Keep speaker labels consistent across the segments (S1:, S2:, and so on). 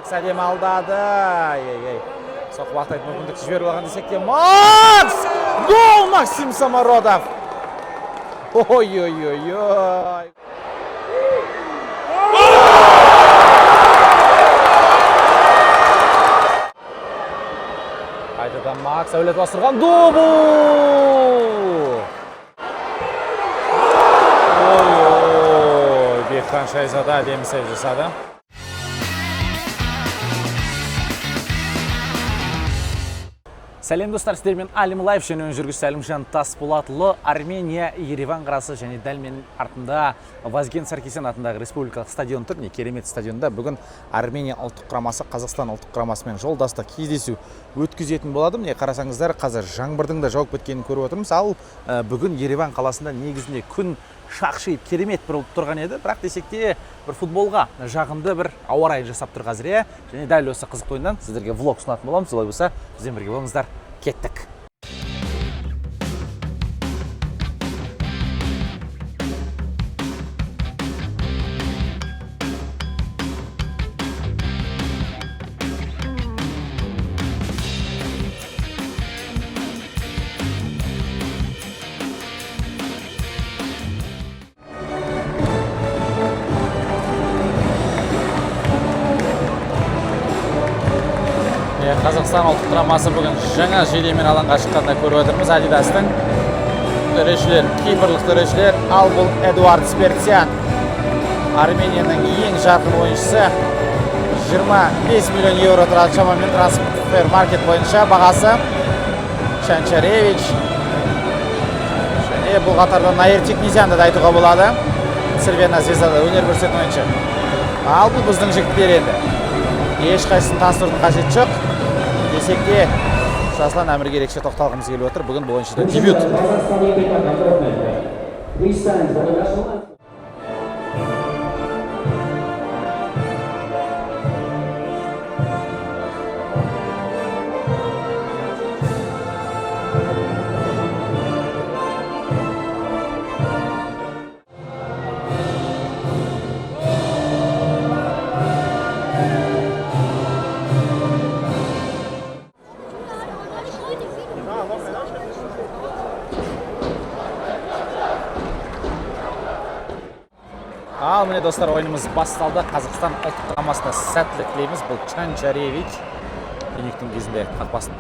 S1: Макс әдемі алдады. Ей-ей. Соққы бағыттайтын мүмкіндік жіберіп алған десек те Макс! Гол, Максим Самородов! Ой-ой-ой-ой! Қайтадан Макс әулет бастырған добу! Ой-ой, Бекхан Шайзада әдемі сейв жасады. Сәлем, достар, сіздермен Алим Лайф және оның жүргізушісі Әлімжан Тасболатұлы. Армения, Ереван қаласы және дәл менің артымда Вазген Саркисян атындағы республикалық стадион тұр. Міне, керемет стадионда бүгін Армения ұлттық құрамасы Қазақстан ұлттық құрамасымен жолдастық кездесу өткізетін болады. Міне, қарасаңыздар, қазір жаңбырдың да жауып кеткенін көріп отырмыз. Ал бүгін Ереван қаласында негізінде күн шақшиып керемет бір болып тұрған еді, бірақ десек те бір футболға жағымды бір ауа райы жасап тұр қазір, иә. Және дәл осы қызықты ойыннан сіздерге влог ұсынатын боламыз. Олай болса, бізбен бірге болыңыздар. Кеттік. Қазақстан ұлттық құрамасы бүгін жаңа жейдемен алаңға шыққанда көріп отырмыз. Адидастың төрешілер, кипрлық төрешілер. Ал бұл Эдуард Сперцян, Арменияның ең жарқын ойыншысы. 25 миллион евро тұрады шамамен трансфер маркет бойынша бағасы. Чанчаревич және бұл қатарда Наир Тикнизянды да айтуға болады. Црвена Звездада өнер көрсететін ойыншы. Ал бұл біздің жігіттер енді. Ешқайсысын таныстырудың қажеті жоқ. Десек те, Жасұлан Әмірге ерекше тоқталғымыз келіп отыр. Бүгін бұл ойыншыда дебют.
S2: Please stand for the national anthem.
S1: Ал міне, достар, ойынымыз басталды. Қазақстан ұлттық құрамасына сәттілік тілейміз. Бұл Чанчаревич, Пюниктің кезінде қақпасын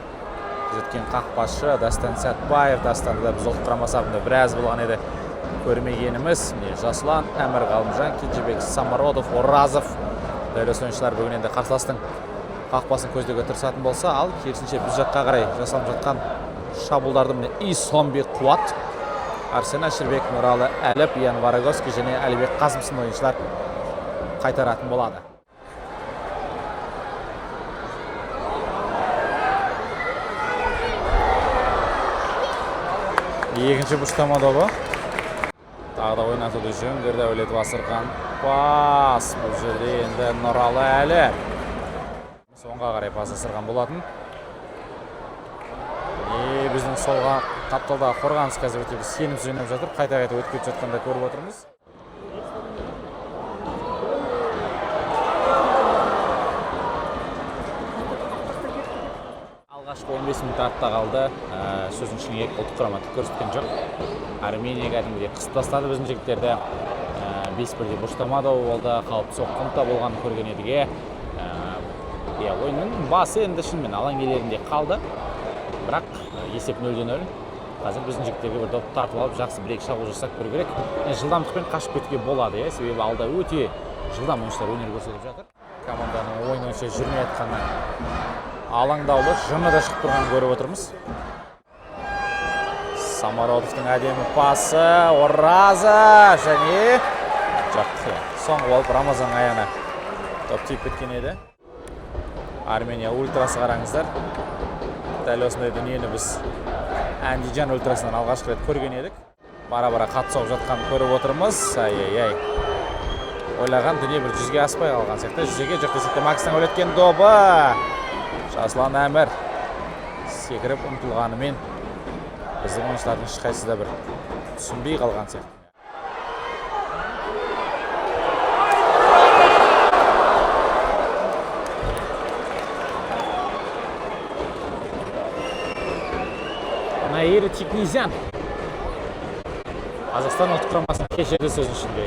S1: күзеткен қақпашы. Дастан Сәтбаев. Дастанды да біз ұлттық құрама сапында біраз болған еді көрмегеніміз. Міне, Жасұлан Әмір, Ғалымжан Кенжебек, Самородов, Оразов. Дәл осы ойыншылар бүгін енді қарсыластың қақпасын көздеуге тырысатын болса, ал керісінше біз жаққа қарай жасалып жатқан шабуылдарды міне Исомбек Қуат, Арсен Әшірбек, Нұралы Әліп, Ян Вороговский және Әлібек Қасым сынды ойыншылар қайтаратын болады. Екінші бұрыштама добы. Тағы да ойнатуды жөн көрді. Әулетов асырған пас. Бұл жерде енді Нұралы Әліп. Соңға қарай пас асырған болатын. И біздің солға қапталдағы қорғаныс қазір өте бір сенімсіз ойнап жатыр. Қайта-қайта өтіп кетіп жатқанда көріп отырмыз. Алғашқы 15 минут артта қалды. Сөздің шыны керек, ұлттық құрама түк көрсеткен жоқ. Армения кәдімгідей қысып тастады біздің жігіттерді. 5-1-де бұрыштама да болды, қауіпті соққы да болғанын көрген едік. Иә, ойынның басы енді шынымен алаң иелерінде қалды. Бірақ есеп 0-0. Қазір біздің жігіттерге бір доп тартып алып, жақсы бір екі шабуыл жасап көру керек. Жылдамдықпен қашып кетуге болады, иә, себебі алда өте жылдам ойыншылар өнер көрсетіп жатыр. Команданың ойын онша жүрмей жатқанына алаңдаулы, жыны да шығып тұрғанын көріп отырмыз. Самородовтың әдемі пасы, Ораза және жоқ, иә, соңғы болып Рамазанның аяғына топ тиіп кеткен еді. Армения ультрасы, қараңыздар. Дәл осындай дүниені біз Андижан ультрасынан алғашқы рет көрген едік. Бара-бара қатты соғып жатқанын көріп отырмыз. Ай-ай-ай. Ойлаған дүние бір жүзге аспай қалған сияқты. Жүзеге жоқ десек те Макстың әулеткен добы. Жасұлан Әмір секіріп ұмтылғанымен біздің ойыншылардың ешқайсысы да бір түсінбей қалған сияқты. Наир Тикнизян. Қазақстан ұлттық құрамасын кешірді сөздің ішінде.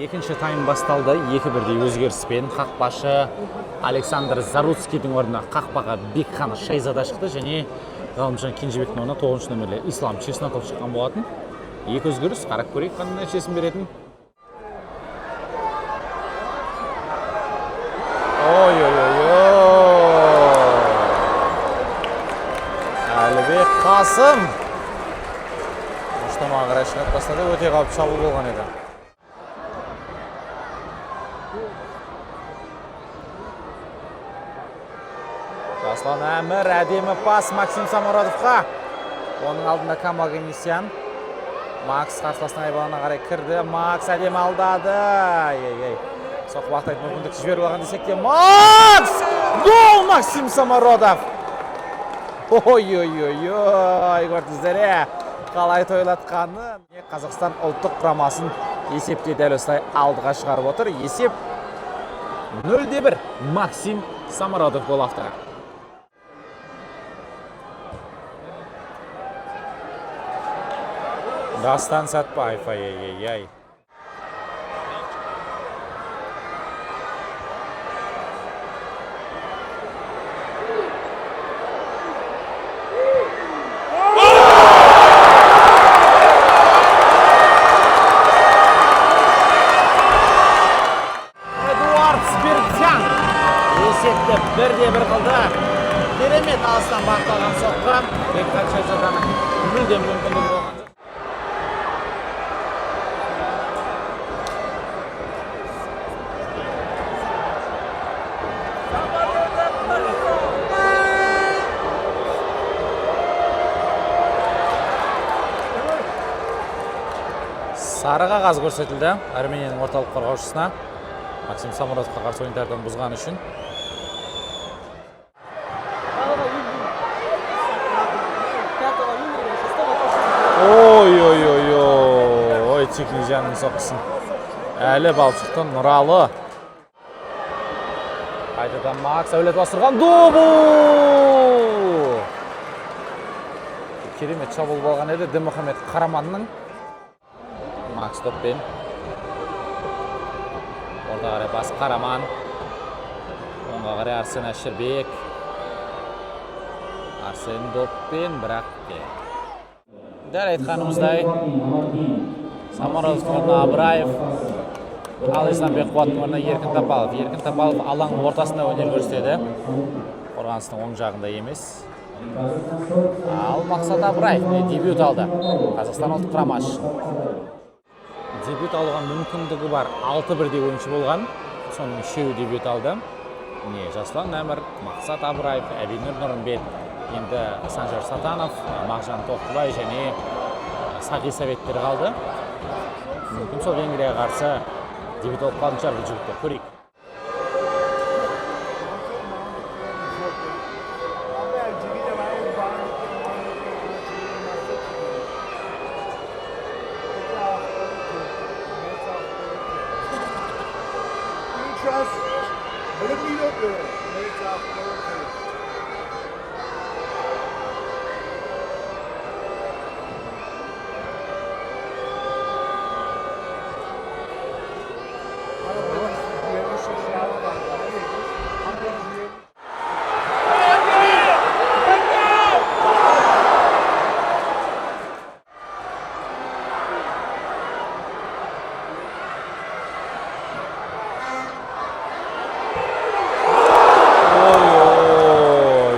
S1: Екінші тайм басталды. Екі бірдей өзгеріспен қақпашы Александр Заруцкийдің орнына қақпаға Бекхан Шайзада шықты және Ғалымжан Кенжебектің орнына 9 нөмірлі Ислам Чесноков шыққан болатын. Екі өзгеріс, қарап көрейік қандай нәтижесін беретін. Ой-ой-ой-ой. Әлібек Қасым ұштамаға қарай шығарып тастады. Өте қауіпті шабуыл болған еді. Жасұлан Әмір, әдемі пас Максим Самородовқа. Оның алдында Камал Генесян. Макс қарсыласының айбалына қарай кірді. Макс әдемі алдады. Ай-ай-ай. Соққы бағыттайтын мүмкіндік жіберіп алған десек те, Макс! Гол Максим Самородов! Ой-ой-ой-ой, көрдіңіздер, қалай тойлатқаны. Қазақстан ұлттық құрамасын есепте дәл осылай алдыға шығарып отыр. Есеп 0-1. Максим Самородов гол авторы. Дастан Сәтбаев, ай-ай-ай-ай. Эдуард Спиртян есепті 1-1 қылды. Керемет алыстан бағытталған соққы. Бекхан Шайзаданың мүлдем мүмкіндігі болған жоқ. Сары қағаз көрсетілді Арменияның орталық қорғаушысына. Максим Самородовқа қарсы ойын тәртібін бұзған үшін. Ой-ой-ой-ой, Тикнизянның соққысын. Әлі балшықты Нұралы. Қайтадан Макс әулет бастырған добу! Керемет шабуыл болған еді Дінмұхамед Қараманның. Макс доппен. Орта қарай бас Қараман. Оңға қарай Арсен Әшірбек. Арсен доппен, бірақ дәл айтқанымыздай Самородовтың орнына Абраев, ал Исламбек Қуаттың орнына Еркін Тапалов. Еркін Тапалов алаңның ортасында өнер көрсетеді. Қорғаныстың оң жағында емес. Ал Мақсат Абраев міне дебют алды. Қазақстан ұлттық құрамасы үшін. Дебют алуға мүмкіндігі бар 6 бірдей ойыншы болған. Соның үшеуі дебют алды. Міне Жасұлан Әмір, Мақсат Абраев, Әбинұр Нұрымбет, енді Санжар Сатанов, Мағжан Тоқтыбай және Сағи Советтер қалды. Мүмкін сол Венгрияға қарсы дебют алып қалатын шығар бұл жігіттер. Көрейік.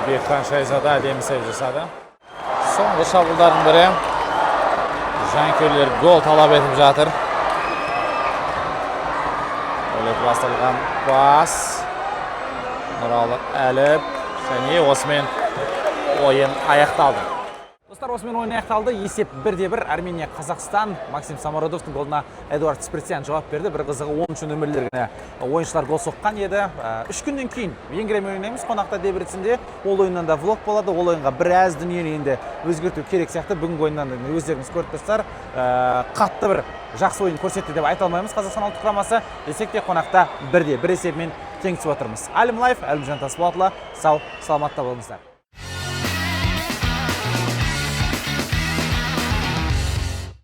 S1: Бекхан Шайзада әдемі сейв жасады. Соңғы шабуылдардың бірі. Жанкүйерлер гол талап етіп жатыр. Өліп бастырылған пас. Нұралы Әліп. Және осымен ойын аяқталды. Достар, осымен ойын аяқталды. Есеп 1-1. Армения, Қазақстан. Максим Самородовтың голына Эдуард Спиртян жауап берді. Бір қызығы 10 нөмірлеріне ойыншылар гол соққан еді. 3 күннен кейін Венгриямен ойнаймыз. Қонақта Дебреценде. Ол ойыннан да влог болады. Ол ойынға біраз дүниені енді өзгерту керек сияқты. Бүгінгі ойыннан да өздеріңіз көріп тұрсыздар. Қатты бір жақсы ойын көрсетті деп айта алмаймыз Қазақстан ұлттық құрамасы. Десек те қонақта 1-1 есебімен тең түсіп отырмыз. Әлім Лайф, Әлімжан Тасболатұлы. Сау, саламатта болыңыздар.